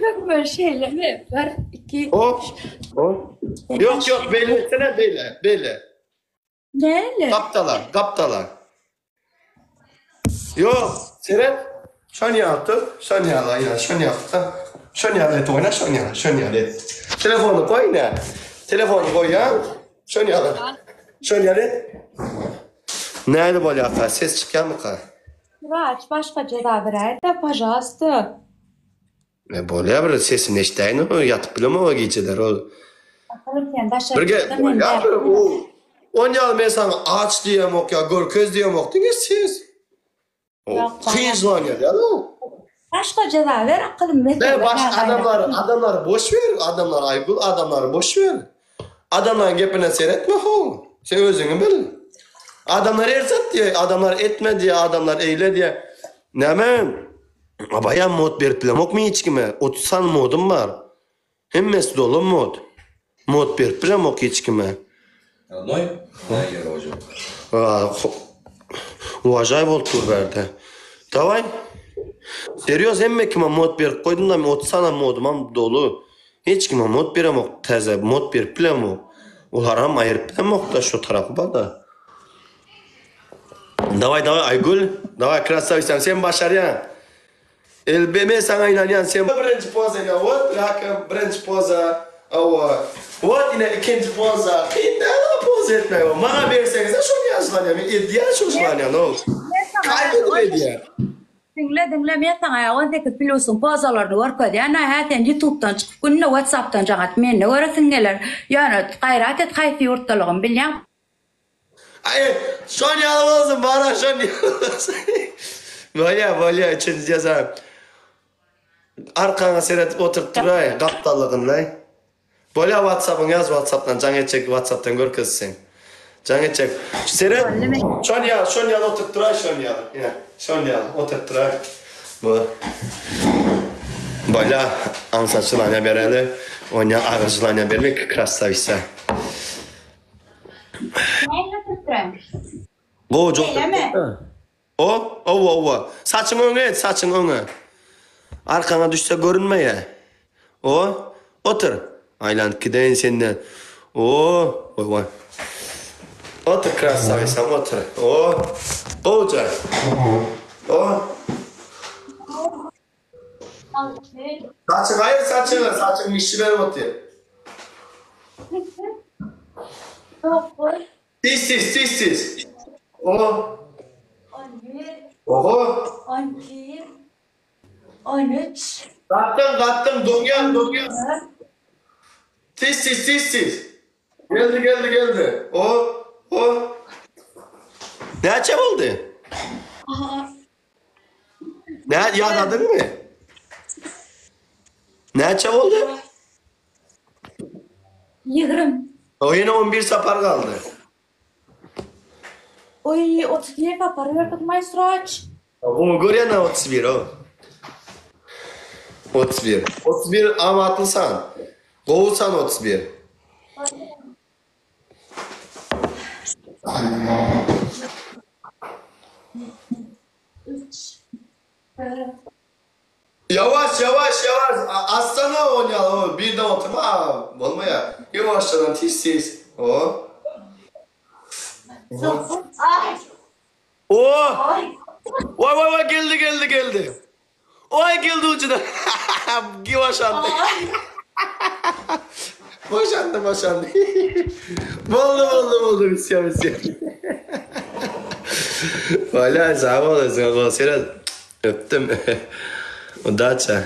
Hökman şeýlemi? Bir, iki, Hop, hop. Ýok, ýok, beýle etsene, beýle, beýle. Näle? Gapdala, gapdala. Ýok, seret. Şony ýaly tut, şony ýaly aýla, şony ýaly tut. Şony ýaly et oýna, şony ýaly, şony ýaly et. Telefony goý ine. Telefony goýýaň, şony ýaly. Şony ýaly et. Näli bolýarka, ses çykýarmyka? Wraç başga jeza beräýdä pažalsta. Ne bolýar bir sesini eşidäýin o ýatyp bilemok o gijeler o. Bakalym sen daşary Bir ge ýurtda men bolýar bir o on ýaly men saňa aç diýemok ýa görkez diýemok diňe ses. O Ýok, kyn zwanýar ýa o. Başga jeza ber akylym Ne baş adamlary adamlary boş ber adamlary Aýgül adamlary boş ber. Adamlaryň gepine seretme how. Sen özüňi bil. Adamlar erzat diýýär, adamlar etme diýýär, adamlar eýle diýýär. Näme? Baýam mod berip bilemokmy hiç kime? 30 sany modum bar. Hemmesi doly mod. Mod berip bilemok hiç kime. Rodnoý? Nägile hocam. Uwažaý bolup dur bärde. Daway. Serýoz hemme kime mod berip goýdum da men 30 sany modumam doly. Hiç kime mod beremok täze mod berip bilemok. Olaram aýyryp bilemokda şu tarapy barda. Daway daway Aýgül. Daway krasawisam sen başarýaň. Elbe men saňa ynanýan sen birinji poza ine wot rakam birinji poza hawa wot ine ikinji poza kyn däl o poza etmek maňa berseňizä şony ýazylanýa men edýän şo želaniýany ow kaýf edip edýän. Diňle diňle men saňa 18 plýusyň pozalaryny görkezýän a hä sen ýutubdan çykyp günde whatsapdan jaň et mende göresiň geler ýöne gaýrat et haýsy ýurtdalygymy bilýäň Aý, şon ýaly bolsun, bara şon ýaly bolsun. Bolýa, bolýa, üçünji jeza. Arkaňa seredip oturyp duraý, gapdallygyndaý. Bolýa, WhatsApp-yňy ýaz, WhatsApp-dan jaň etjek, WhatsApp-dan görkezseň. Jaň etjek. Seret, şon ýaly, şon ýaly oturyp duraý, şon ýaly. Ine, şon ýaly oturyp duraý. Bu. Bolýa, aňsat želaniýa bereli. Onýa agyr želaniýa berme, krassawisa. Nähili oturypdyraň? Gowy Şeýlemi? O, owa, owa. Saçyňy öňe et, saçyňy öňe. Arkaňa düşse görünmeýä. O, otur. Aýlanyp gideýin senden. O, oý, oý. Otur, krassawisam, otur. O, gowja. O. Saçyňy aýyr saçyňy, saçyň işi berip otyr. 9 Tiz tiz tiz tiz. O. 11 Oho. 12 13 Gatdyň gatdyň doňýaň doňýaň. Tiz tiz tiz tiz. Geldi geldi geldi. O o. Näçe boldy? Aha. Nä ýadadyňmy? Näçe boldy? 20. O ýene 11 sapar galdy. Oý, 31 sapar berdik maestroç. Gowy görýän 31 o. 31. 31 amatly san. Gowy san 31. Ýawaş ýawaş ýawaş assana onýaly o birden oturma bolmaýar ýuwaşjadan tiz tiz o. O. Waý waý waý geldi geldi geldi. Oý geldi ujuda. Boşandy. Boşandy boşandy. Boldy boldy boldy bisýa bisýa. Wala sag bol sag bol Seret. Öpdüm. Udaça.